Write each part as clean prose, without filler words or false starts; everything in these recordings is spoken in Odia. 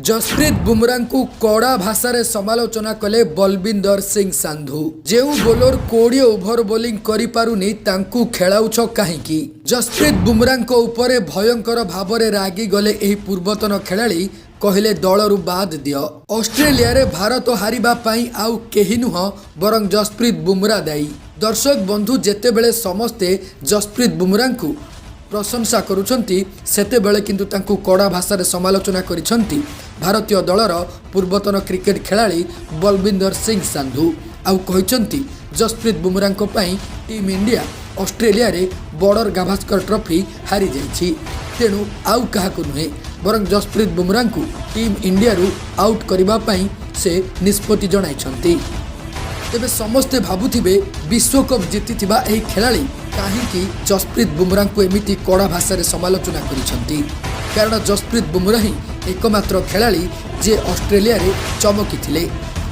ଜସପ୍ରୀତ ବୁମରାଙ୍କୁ କଡ଼ା ଭାଷାରେ ସମାଲୋଚନା କଲେ ବଲବିନ୍ଦର ସିଂ ସାନ୍ଧୁ। ଯେଉଁ ବୋଲର 20 ଓଭର ବୋଲିଂ କରିପାରୁନି, ତାଙ୍କୁ ଖେଳାଉଛ କାହିଁକି? ଜସପ୍ରୀତ ବୁମରାଙ୍କ ଉପରେ ଭୟଙ୍କର ଭାବରେ ରାଗିଗଲେ ଏହି ପୂର୍ବତନ ଖେଳାଳି। କହିଲେ, ଦଳରୁ ବାଦ ଦିଅ। ଅଷ୍ଟ୍ରେଲିଆରେ ଭାରତ ହାରିବା ପାଇଁ ଆଉ କେହି ନୁହଁ, ବରଂ ଜସପ୍ରୀତ ବୁମରା ଦାୟୀ। ଦର୍ଶକ ବନ୍ଧୁ, ଯେତେବେଳେ ସମସ୍ତେ ଜସପ୍ରୀତ ବୁମରାଙ୍କୁ ପ୍ରଶଂସା କରୁଛନ୍ତି, ସେତେବେଳେ କିନ୍ତୁ ତାଙ୍କୁ କଡ଼ା ଭାଷାରେ ସମାଲୋଚନା କରିଛନ୍ତି ଭାରତୀୟ ଦଳର ପୂର୍ବତନ କ୍ରିକେଟ ଖେଳାଳି ବଲବିନ୍ଦର ସିଂ ସାନ୍ଧୁ। ଆଉ କହିଛନ୍ତି, ଜସପ୍ରୀତ ବୁମରାଙ୍କ ପାଇଁ ଟିମ୍ ଇଣ୍ଡିଆ ଅଷ୍ଟ୍ରେଲିଆରେ ବର୍ଡର ଗାଭାସ୍କର ଟ୍ରଫି ହାରିଯାଇଛି। ତେଣୁ ଆଉ କାହାକୁ ନୁହେଁ, ବରଂ ଜସପ୍ରୀତ ବୁମରାଙ୍କୁ ଟିମ୍ ଇଣ୍ଡିଆରୁ ଆଉଟ୍ କରିବା ପାଇଁ ସେ ନିଷ୍ପତ୍ତି ଜଣାଇଛନ୍ତି। ତେବେ ସମସ୍ତେ ଭାବୁଥିବେ, ବିଶ୍ୱକପ୍ ଜିତିଥିବା ଏହି ଖେଳାଳି କାହିଁକି ଜସପ୍ରୀତ ବୁମରାଙ୍କୁ ଏମିତି କଡ଼ା ଭାଷାରେ ସମାଲୋଚନା କରିଛନ୍ତି? କାରଣ ଜସପ୍ରୀତ ବୁମରା ହିଁ ଏକମାତ୍ର ଖେଳାଳି, ଯିଏ ଅଷ୍ଟ୍ରେଲିଆରେ ଚମକିଥିଲେ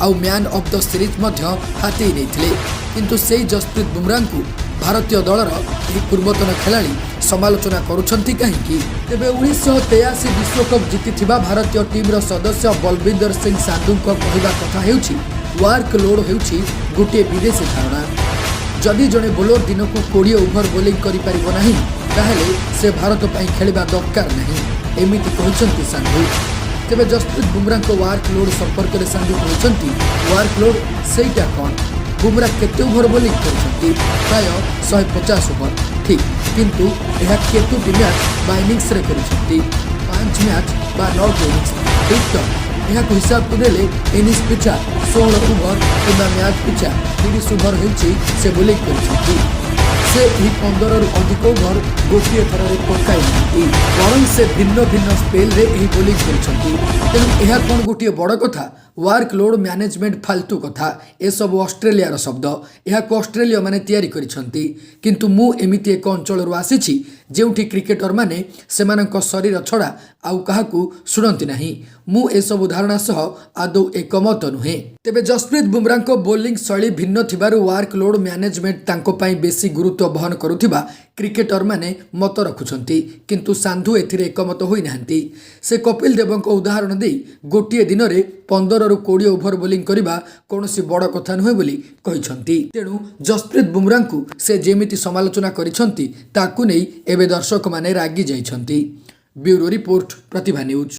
ଆଉ ମ୍ୟାନ୍ ଅଫ୍ the series ମଧ୍ୟ ହାତେଇ ନେଇଥିଲେ। କିନ୍ତୁ ସେଇ ଜସପ୍ରୀତ ବୁମରାଙ୍କୁ ଭାରତୀୟ ଦଳର ଏହି ପୂର୍ବତନ ଖେଳାଳି ସମାଲୋଚନା କରୁଛନ୍ତି କାହିଁକି? ତେବେ 1983 ବିଶ୍ୱକପ୍ ଜିତିଥିବା ଭାରତୀୟ ଟିମ୍ର ସଦସ୍ୟ ବଲବିନ୍ଦର ସିଂ ସାନ୍ଧୁଙ୍କ କହିବା କଥା ହେଉଛି, ୱାର୍କ ଲୋଡ୍ ହେଉଛି ଗୋଟିଏ ବିଦେଶୀ ଧାରଣା। ଯଦି ଜଣେ ବୋଲର ଦିନକୁ 20 ଓଭର ବୋଲିଂ କରିପାରିବ ନାହିଁ, ତାହେଲେ ସେ ଭାରତ ପାଇଁ ଖେଳିବା ଦରକାର ନାହିଁ। ଏମିତି କହିଛନ୍ତି ସାନ୍ଧୁ। ତେବେ ଜସପ୍ରୀତ ବୁମରାଙ୍କ ୱାର୍କ ଲୋଡ୍ ସମ୍ପର୍କରେ ସାନ୍ଧୁ କହିଛନ୍ତି, ୱାର୍କ ଲୋଡ୍ ସେଇଟା କ'ଣ? ବୁମରା କେତେ ଓଭର ବୋଲିଂ କରିଛନ୍ତି? ପ୍ରାୟ 150 ଓଭର, ଠିକ୍। କିନ୍ତୁ ଏହା କେତୋଟି ମ୍ୟାଚ୍ ବା ଇନିଂସରେ କରିଛନ୍ତି? ପାଞ୍ଚ ମ୍ୟାଚ୍ ବା ନଅଟି ଇନିଂସ, ଠିକ୍ ତ? ଏହାକୁ ହିସାବକୁ ନେଲେ ଇନିଂସ ପିଛା 16 ଓଭର କିମ୍ବା ମ୍ୟାଚ୍ ପିଛା 30 ଓଭର ହେଉଛି ସେ ବୋଲିଂ କରିଛନ୍ତି। ସେ ଏହି 15ରୁ ଅଧିକ ଓଭର ଗୋଟିଏ ଥରରେ ପକାଇ ନାହାନ୍ତି, ବରଂ ସେ ଭିନ୍ନ ଭିନ୍ନ ସ୍ପେଲ୍ରେ ଏହି ବୋଲିଂ କରିଛନ୍ତି। ତେଣୁ ଏହା କ'ଣ ଗୋଟିଏ ବଡ଼ କଥା? ୱାର୍କ ଲୋଡ୍ ମ୍ୟାନେଜମେଣ୍ଟ ଫାଲତୁ କଥା। ଏସବୁ ଅଷ୍ଟ୍ରେଲିଆର ଶବ୍ଦ। ଏହାକୁ ଅଷ୍ଟ୍ରେଲୀୟମାନେ ତିଆରି କରିଛନ୍ତି। କିନ୍ତୁ ମୁଁ ଏମିତି ଏକ ଅଞ୍ଚଳରୁ ଆସିଛି, ଯେଉଁଠି କ୍ରିକେଟରମାନେ ସେମାନଙ୍କ ଶରୀର ଛଡ଼ା ଆଉ କାହାକୁ ଶୁଣନ୍ତି ନାହିଁ। ମୁଁ ଏସବୁ ଧାରଣା ସହ ଆଦୌ ଏକମତ ନୁହେଁ। ତେବେ ଜସପ୍ରୀତ ବୁମରାଙ୍କ ବୋଲିଂ ଶୈଳୀ ଭିନ୍ନ ଥିବାରୁ ୱାର୍କ ଲୋଡ୍ ମ୍ୟାନେଜମେଣ୍ଟ ତାଙ୍କ ପାଇଁ ବେଶୀ ଗୁରୁତ୍ୱ ବହନ କରୁଥିବା କ୍ରିକେଟରମାନେ ମତ ରଖୁଛନ୍ତି। କିନ୍ତୁ ସାନ୍ଧୁ ଏଥିରେ ଏକମତ ହୋଇନାହାନ୍ତି। ସେ କପିଲ ଦେବଙ୍କ ଉଦାହରଣ ଦେଇ ଗୋଟିଏ ଦିନରେ 15ରୁ 20 ଓଭର ବୋଲିଂ କରିବା କୌଣସି ବଡ଼ କଥା ନୁହେଁ ବୋଲି କହିଛନ୍ତି। ତେଣୁ ଜସପ୍ରୀତ ବୁମରାଙ୍କୁ ସେ ଯେମିତି ସମାଲୋଚନା କରିଛନ୍ତି, ତାକୁ ନେଇ ଏବେ ଦର୍ଶକମାନେ ରାଗି ଯାଇଛନ୍ତି। ବ୍ୟୁରୋ ରିପୋର୍ଟ, ପ୍ରତିଭା ନ୍ୟୁଜ୍।